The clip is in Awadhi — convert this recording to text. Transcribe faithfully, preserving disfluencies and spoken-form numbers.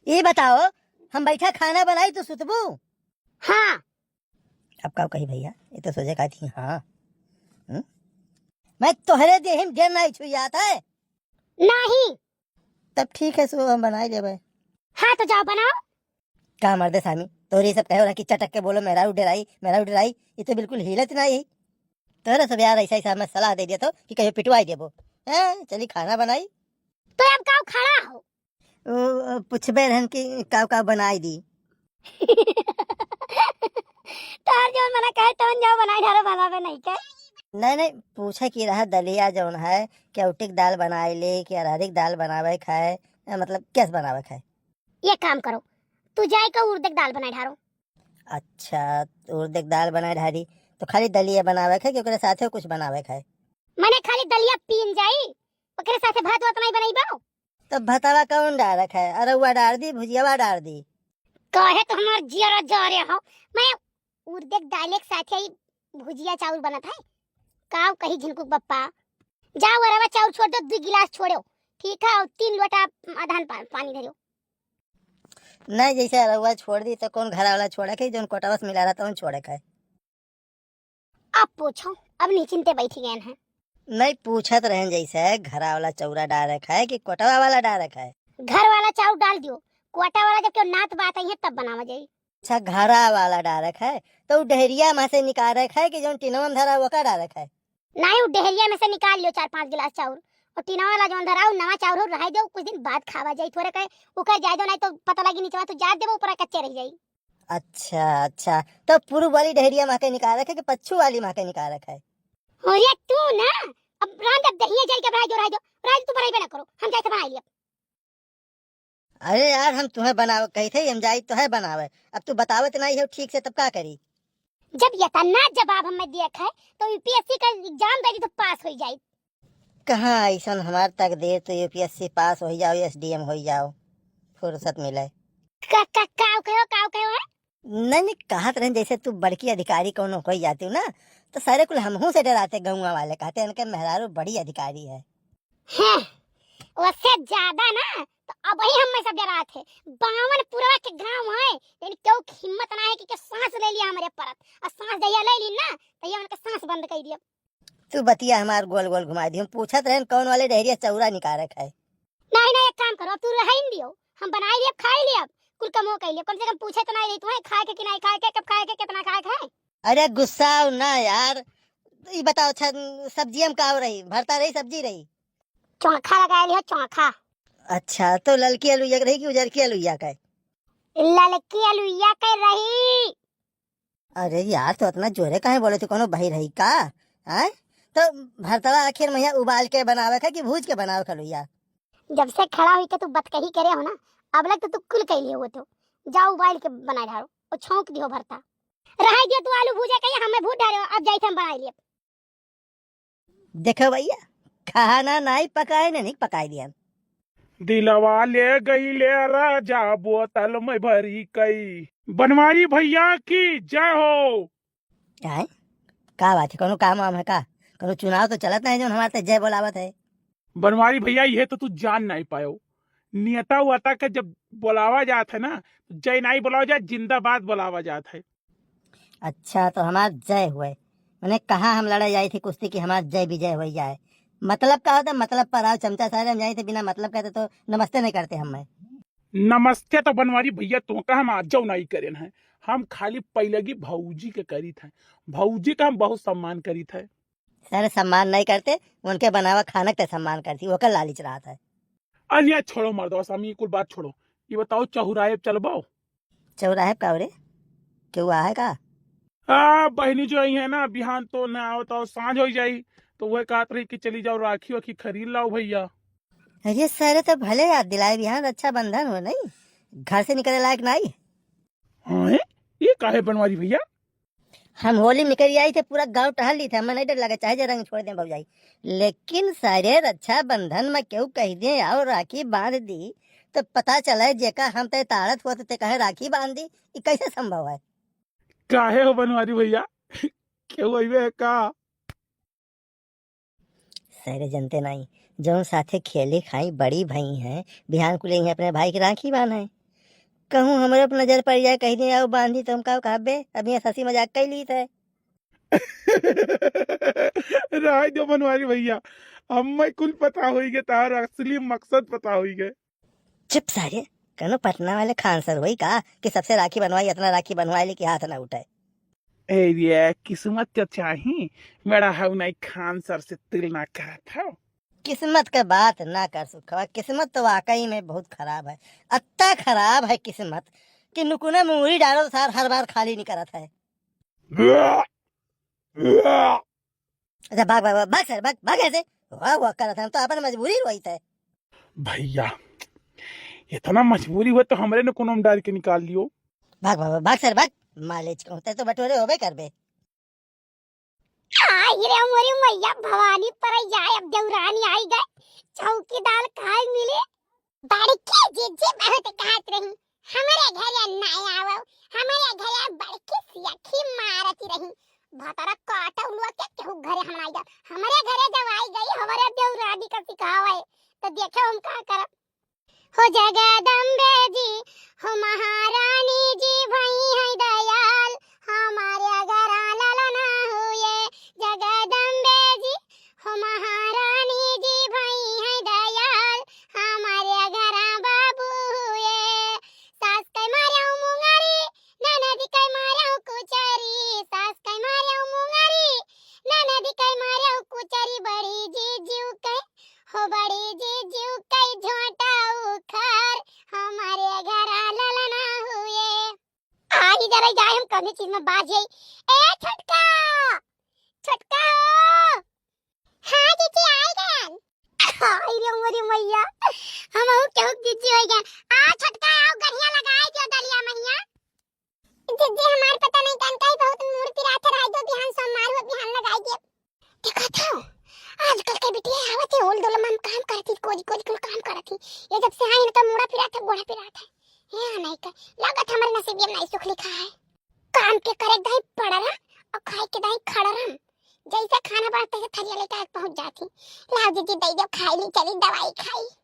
ई बताओ, हम बैठा खाना बनाई, तू सुतबू? हाँ। अब का कही भइया, ई तो सोचे का थी, हाँ। हम्म? मैं तोहरे देहिम ढेर नाई छुई जात है। नहीं। तब ठीक है, सो हम बनाई लेबे। हाँ, तो जाओ बनाओ। का मर्दे सामी, तोहरे सब कहे होला कि चटक के बोलो, मेहरारू डेराई, मेहरारू डेराई, ई तो बिल्कुल हिलत नाई है। तोहरे सब यार ऐसा, ऐसा हमें सलाह दे दिया तो कि कहियो पिटवाई देबो। हैं, चली खाना बनाई। तो अब का खड़ा हो? ओ, पुछबे रहन कि का का बनाई दी। तोहर जौन मना कहे तौन जाओ बनाई डारो, भला बे नहीं के। नहीं, नहीं, पूछे की रहा दलिया जौन है, कि उटिक दाल बनाई ले, कि अरहरिक दाल बनावे खाए, मतलब कैसे बनावे खाए? ये काम करो, तू जाए के उड़द के दाल बनाई डारो। अच्छा, उड़द के दाल बनाई डारी, तो खाली दलिया बनावे खाए कि ओकरे साथे कुछ बनावे खाए? मने खाली दलिया पीन जाई, ओकरे साथे भात वात नहीं बनइबो? तो भतवा कौन डारक है? अरउआ डार दी, भुजियावा डार दी। काहे तो हमार जियरा जा रहे हो? मैं उर्दे के दाले के साथे ही भुजिया चाउर बनत है। काव कही झिनकुक बप्पा, जाओ अरवा चाउर छोड़ दो, दो गिलास छोड़ो, ठीक है, और तीन लोटा अदहन पा, पानी धरो। नहीं, जैसे अरउआ छोड़ दी तो कौन घर वाला छोड़े के, जौन कोटवा से मिला रहता है, उन छोड़े के है। अब पूछो, अब निचिंते बैठी गए हैं। नहीं, पूछत रहन जैसे घरा वाला चौरा डारक है कि कोटवा वाला डारक है? घर वाला चाउर डाल दियो, कोटा वाला जब क्यों नात बात आई है तब बनावा जाई। अच्छा, घरा वाला डारक है, तो उ डहरिया में से निकारक है कि जौन टिनवन धरा वो का डारक है? नहीं, उ डहरिया में से निकाल लियो चार पाँच गिलास चाउर, और टिनवा वाला जौन धरा उ नवा चाउर हो रहे दो, कुछ दिन बाद खावा जाई। थोड़े कहे उकर जाए दो, नहीं तो पता लगी नीचवा तो जात देबो, ऊपर कच्चे रह जाई। अच्छा, अच्छा, तो पूर्व वाली डहरिया माँ के निकारक है कि पच्छू वाली माँ के निकारक है? अरे तू ना, अब राम जब दहिया जाई के बनाई दो, रह दो, रह दो, तू बनाई ना करो, हम जाए थे बनाई लिया। अरे यार, हम तुम्हें बनावे कही थे, हम जाई तो है बनावे, अब तू बतावत नहीं हो ठीक से, तब का करी? जब इतना जवाब हमें दिया है, तो यूपीएससी का एग्जाम दे दी तो पास हो जाई। कहाँ ऐसन हमार तकदीर, तो यूपीएससी पास हो जाओ, एसडीएम हो जाओ, फुर्सत मिले। का, का, काव कहो, काव कहो है? नहीं, नहीं, कहत रहन जैसे तू बड़की अधिकारी कौनो हो जाती ना, तो सारे कुल हमहू से डराते, गौवा वाले कहते इनके मेहरारू बड़ी अधिकारी है। हैं, उससे ज्यादा ना, तो अब ही हम में सब डरात है। बावन पुरवा के गांव है, लेकिन केहू के हिम्मत ना है कि के सांस ले लिया हमारे परत, और सांस जहिया ले ली ना, तो ये उनके सांस बंद कर दिया। तू बतिया हमार गोल गोल घुमा दी। हम पूछत रहन कौन वाले डहरिया चौरा निकारक है। नहीं, नहीं, एक काम करो, अब तू रह ही दियो, हम बनाई लियब, खाई लियब, कुल कमो कर लियब, कम से कम पूछे तो नहीं रही तुम्हें खाए के कि नहीं खाए के, कब खाए के, कितना खाए के है। अरे गुस्सा ना यार, ई बताओ, अच्छा, सब्जिया में का रही? भरता रही, सब्जी रही? चोखा लगा लियो, चोखा। अच्छा, तो ललकी अलुइया के रही कि उजरकी अलुइया के? ललकी अलुइया के रही। अरे यार, तो इतना जोरे काहे बोले तू, कोनो बहिर है का? हैं? तो भरतवा आखिर में उबाल के बनावे का कि भूज के बनावे का लोइया? जब से खड़ा हुई के तू बतकही करे हो ना, अब लग तो तू कुल कह लिए हो तो। जाओ उबाल के बनाए ढारो, और छौंक दियो भरता। रह दियो तू आलू भूजे के, हमें भूज डालो, अब जाई थे हम बनाए लिए। देखो भैया, खाना नहीं पकाए ने नहीं पकाए दिया। दिलवा ले गईले राजा बोतल में भरी कई। बनवारी भैया की जय हो। काहे? का बात है? कोनो काम वाम है का? कोनो चुनाव तो चलत नहीं जौन हमारे ते जय बोलावत है? बनवारी भैया, ये तो तू जान नहीं पायो। नेता वेता के जब बोलावा जात है ना, तो जय नहीं बोलावा जात, जिंदाबाद बोलावा जात है। अच्छा, तो हमार जय हुए, मैंने कहा हम लड़े जाई थी कुश्ती कि हमार जय विजय हो जाए। मतलब का होता है? मतलब पर आओ चमचा सारे, हम जाई थे बिना मतलब कहते तो नमस्ते नहीं करते हम। मैं नमस्ते तो बनवारी भैया तो का हम आज नहीं करेन है, हम खाली पहले की भौजी के करी थे, भौजी का हम बहुत सम्मान करी थे। सर, सम्मान नहीं करते, उनके बनावा खाना के सम्मान करती, ओकर लालच रहा था। अरे यार, छोड़ो मर्दवा, स्वामी, कुल बात छोड़ो। ये बताओ, चौराहे पे चलबो? चौराहे पे का हो रे? केहू आहे का? आ, बहिनी जो आई है ना, बिहान तो ना आओ तो सांझ हो जाई, तो वह कहत रही कि चली जाओ, राखी वाखी खरीद लाओ भैया। अरे सर, तो भले याद दिलाए, बिहान रक्षाबंधन हो नहीं, घर से निकले लायक नहीं। हाँ, ये काहे बनवारी भैया? हम होली में निकल आई थे, पूरा गांव टहल ली थे, हमें नहीं डर लगा, चाहे जे रंग छोड़ दें भौजाई। लेकिन सारे रक्षाबंधन में केहू कह दे और राखी बांध दी, तो पता चले जेका हम ते ताड़त हुआ तो ते कहे राखी बांध दी, ये कैसे संभव है? काहे हो बनवारी भैया, केहू अइबे है का? सरे जनते नाई, जौन साथे खेली खाई बड़ी भई हैं, बिहान कुले ही अपने भाई की राखी बांधे। कहूँ हमरे पर नजर पड़ जाए, कहीं नहीं आओ बांधी, तो हम का कहबे? अब यहाँ हंसी मजाक कर ली थे। रहे दो बनवारी भैया, हमें कुल पता होई गए, तार असली मकसद पता होई गए। चुप सारे, कनो पटना वाले खान सर होई का कि सबसे राखी बनवाई, इतना राखी बनवाई ले कि हाथ ना उठे। ए रे, किस्मत के चाही, मेरा हऊ नहीं खान सर से तुलना करत हऊ। किस्मत के बात ना कर सुखवा, किस्मत तो वाकई में बहुत खराब है, अत्ता खराब है किस्मत कि नुकुने मुंगरी डालो सार हर बार खाली निकलत है। अच्छा, भाग, भाग, भाग, भाग सर, भाग, भाग ऐसे। वाह, वाह करत है, हम तो अपन मजबूरी रोइत है। भैया, इतना मजबूरी हुआ तो हमरे ने कोनो में डाल के निकाल लियो। भाग, भाग, भाग सर, भाग। मालिच कहते तो बटोरे होबे करबे। आई रे मोरी मैया भवानी पर जाए, अब देवरानी आई गए, चौकीदार खाए मिले। बड़की जीजी बहुत कहत रही, "हमरे घरे ना आवो, हमरे घरे बड़की सियाखी मारती रही।" भतरा काटा उलुआ के केहू घरे हम ना जाब। हमरे घरे जब आई गई, हमरे देवरानी का सिखावे, तो देखे हम का करब। हो जगदम्बे जी, हो महारानी जी, भई है दयाल, हमारे घरा ललना हुए। जगदम्बे जी, हो महारानी जी, भई है दयाल, हमारे घरा बाबू हुए। सास के मारे मुंगारी, ननद के मारे कुचरी, सास के मारे मुंगारी, ननद के मारे कुचरी, बड़ी जीजू के, हो बड़ी जीजू के झोंटा उखार, हमारे घरा ललना हुए। आज जरा जाए हम कौने चीज में बाझ जाई। ए छोटका, छोटका हो। हाँ जीजी, आई गन। आई रे मोरी मैया, हम हूँ केहू जीजी हो गया। आ छोटका, आओ गढ़िया लगाई दियो दलिया महिया। जीजी, हमार पता नहीं कान काई बहुत मूड़ पिरात है, राय दो बिहान सोमवार हो बिहान लगाई दियो। देखा था, आजकल के बिटिया आवत है, ओल डोलम में काम करत ही, कोरी कोरी कुल काम करत ही। ये जब से आई इनका मूड़ा पिरात है, गोड़ा पिरात है। ये नहीं का, लागत हमारे नसीब में नहीं सुख लिखा है। काम के करे दाई पड़रम और खाए के दाई खड़रम। जैसे खाना बनता है, थरिया लेके आके पहुंच जाती। लाओ दीदी, दे दो, खाई ली, चली दवाई खाई।